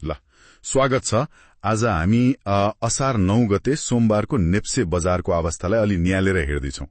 ल स्वागत छ। आज हामी असार 9 गते सोमबारको नेप्से बजारको अवस्थालाई अलि नियालेर हेर्दैछौं।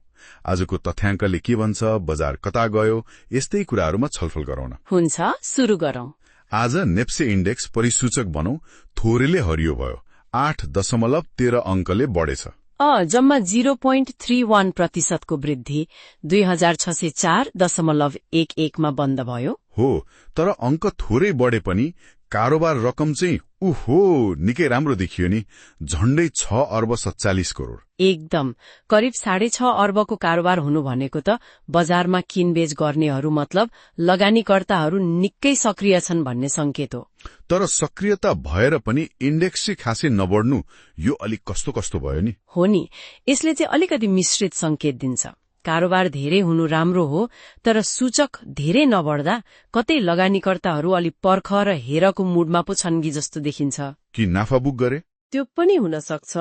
आजको तथ्याङ्कले के भन्छ, बजार कता गयो, यस्तै कुराहरूमा छलफल गरौं न। हुन्छ, सुरु गरौं। आज नेप्से इण्डेक्स परिसूचक भनौं थोरैले हरियो भयो, 8.13 अंकले बढेछ। जम्मा 0.31% को वृद्धि 2604.11 मा बन्द भयो। हो, तर अंक थोरै बढे पनि कारोबार रकम चाहिँ निकै राम्रो देखियो नि, झण्डै 6 अर्ब 47 करोड। एकदम, करिब 6.5 अर्बको कारोबार हुनु भनेको त बजारमा किनबेच गर्नेहरू मतलब लगानीकर्ताहरू निकै सक्रिय छन् भन्ने संकेत हो। तर सक्रियता भएर पनि इण्डेक्स चाहिँ खासै नबढ्नु, यो अलिक कस्तो भयो नि। हो नि, यसले चाहिँ अलिकति मिश्रित संकेत दिन्छ। कारोबार धेरै हुनु राम्रो हो, तर सूचक धेरै नबढ्दा कतै लगानीकर्ताहरू अलि पर्ख र हेरको मुडमा पो छन् कि जस्तो देखिन्छ। कि नाफा बुक गरे? त्यो पनि हुन सक्छ,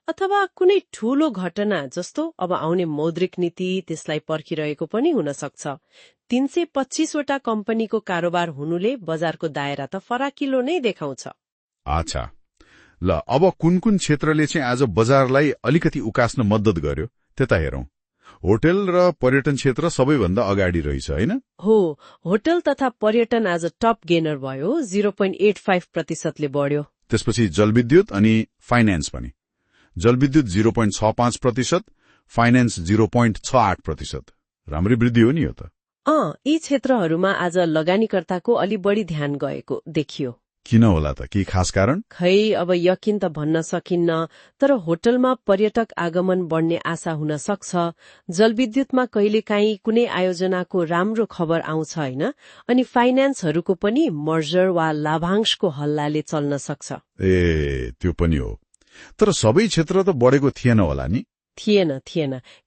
अथवा कुनै ठूलो घटना जस्तो अब आउने मौद्रिक नीति त्यसलाई पर्खिरहेको पनि हुन सक्छ। 325 वटा कम्पनीको कारोबार हुनुले बजारको दायरा त फराकिलो नै देखाउँछ। अच्छा, ल अब कुन क्षेत्रले चाहिँ आज बजारलाई अलिकति उकास्न मद्दत गर्यो त्यता हेरौं। होटल र पर्यटन क्षेत्र सबैभन्दा अगाडि रहेछ, हैन? हो, होटल तथा पर्यटन आज टप गेनर भयो, 0.85% ले बढ्यो। त्यसपछि जलविद्युत अनि फाइनान्स पनि। जलविद्युत 0.65%, फाइनान्स 0.68%। राम्रै वृद्धि हो नि यो त। यी क्षेत्रहरूमा आज लगानीकर्ताको अलि बढी ध्यान गएको देखियो। किन होला त? के खास कारण? खै अब यकिन त भन्न सकिन्न, तर होटलमा पर्यटक आगमन बढ्ने आशा हुन सक्छ। जलविद्युतमा कहिलेकाहीँ कुनै आयोजनाको राम्रो खबर आउँछ, हैन? अनि फाइनान्सहरूको पनि मर्जर वा लाभांशको हल्लाले चल्न सक्छ। त्यो पनि हो, तर सबै क्षेत्र त बढेको थिएन होला नि? थिएन।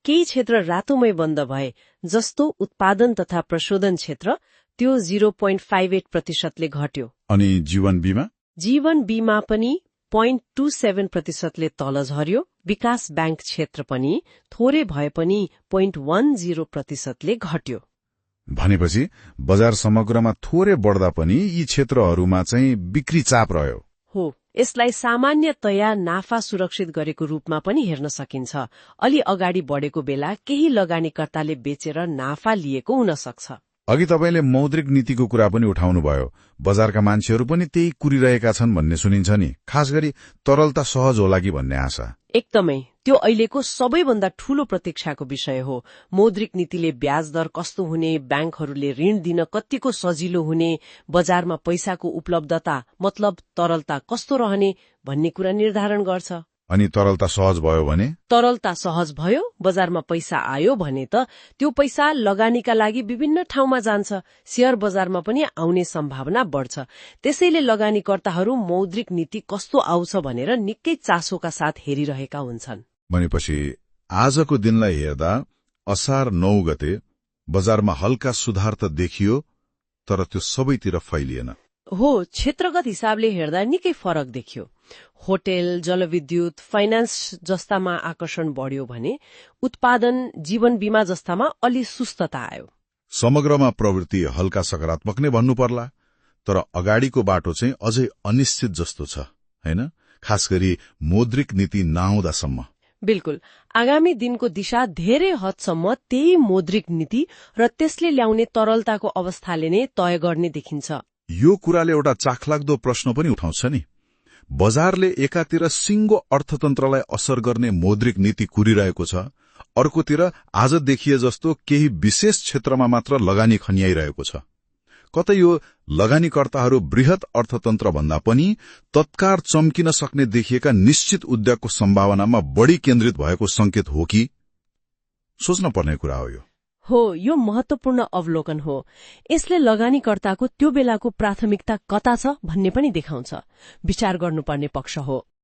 केही क्षेत्र रातोमै बन्द भए, जस्तो उत्पादन तथा प्रशोधन क्षेत्र, त्यो 0.58% ले घट्यो। अनि जीवन बीमा? जीवन बीमा पनि 0.27% ले तल झर्यो। विकास बैंक क्षेत्र पनि थोरै भए पनि 0.10% ले घट्यो। भनेपछि बजार समग्रमा थोरै बढ्दा पनि यी क्षेत्रहरूमा चाहिँ बिक्री चाप रह्यो। हो, यसलाई सामान्यतया नाफा सुरक्षित गरेको रूपमा पनि हेर्न सकिन्छ। अलि अगाडि बढेको बेला केही लगानीकर्ताले बेचेर नाफा लिएको हुन सक्छ। अघि तपाईले मौद्रिक नीतिको कुरा पनि उठाउनु भयो। बजारका मान्छेहरू पनि त्यही कुरिरहेका छन् भन्ने सुनिन्छ नि, खास गरी तरलता सहज होला कि भन्ने आशा। एकदमै, त्यो अहिलेको सबैभन्दा ठूलो प्रतीक्षाको विषय हो। मौद्रिक नीतिले ब्याज दर कस्तो हुने, ब्याङ्कहरूले ऋण दिन कतिको सजिलो हुने, बजारमा पैसाको उपलब्धता मतलब तरलता कस्तो रहने भन्ने कुरा निर्धारण गर्छ। अनि तरलता सहज भयो भने? तरलता सहज भयो, बजारमा पैसा आयो भने त त्यो पैसा लगानीका लागि विभिन्न ठाउँमा जान्छ। शेयर बजारमा पनि आउने सम्भावना बढ्छ। त्यसैले लगानीकर्ताहरू मौद्रिक नीति कस्तो आउँछ भनेर निकै चासोका साथ हेरिरहेका हुन्छन्। भनेपछि आजको दिनलाई हेर्दा असार 9 गते बजारमा हल्का सुधार त देखियो, तर त्यो सबैतिर फैलिएन। हो, क्षेत्रगत हिसाबले हेर्दा निकै फरक देखियो। होटल, जलविद्युत, फाइनान्स जस्तामा आकर्षण बढ्यो भने उत्पादन, जीवन बीमा जस्तामा अलि सुस्तता आयो। समग्रमा प्रवृत्ति हल्का सकारात्मक नै भन्नु पर्ला, तर अगाडिको बाटो चाहिँ अझै अनिश्चित जस्तो छ, हैन? खास गरी मौद्रिक नीति नआउँदासम्म। बिल्कुल, आगामी दिनको दिशा धेरै हदसम्म त्यही मौद्रिक नीति र त्यसले ल्याउने तरलताको अवस्थाले नै तय गर्ने देखिन्छ। यो कुराले एउटा चाखलाग्दो प्रश्न पनि उठाउँछ नि। बजारले एकातिर सिंगो अर्थतन्त्रलाई असर गर्ने मौद्रिक नीति कुरिरहेको छ, अर्कोतिर आज देखिए जस्तो केही विशेष क्षेत्रमा मात्र लगानी खन्याइरहेको छ। कतै यो लगानीकर्ताहरू बृहत अर्थतन्त्र भन्दा पनि तत्काल चम्किन सक्ने देखिएका निश्चित उद्योगको सम्भावनामा बढ़ी केन्द्रित भएको संकेत हो कि? सोच्न पर्ने कुरा हो यो। हो, यो महत्वपूर्ण अवलोकन हो। यसले लगानीकर्ताको त्यो बेलाको प्राथमिकता कता छ भन्ने पनि देखाउँछ। विचार गर्नुपर्ने पक्ष हो।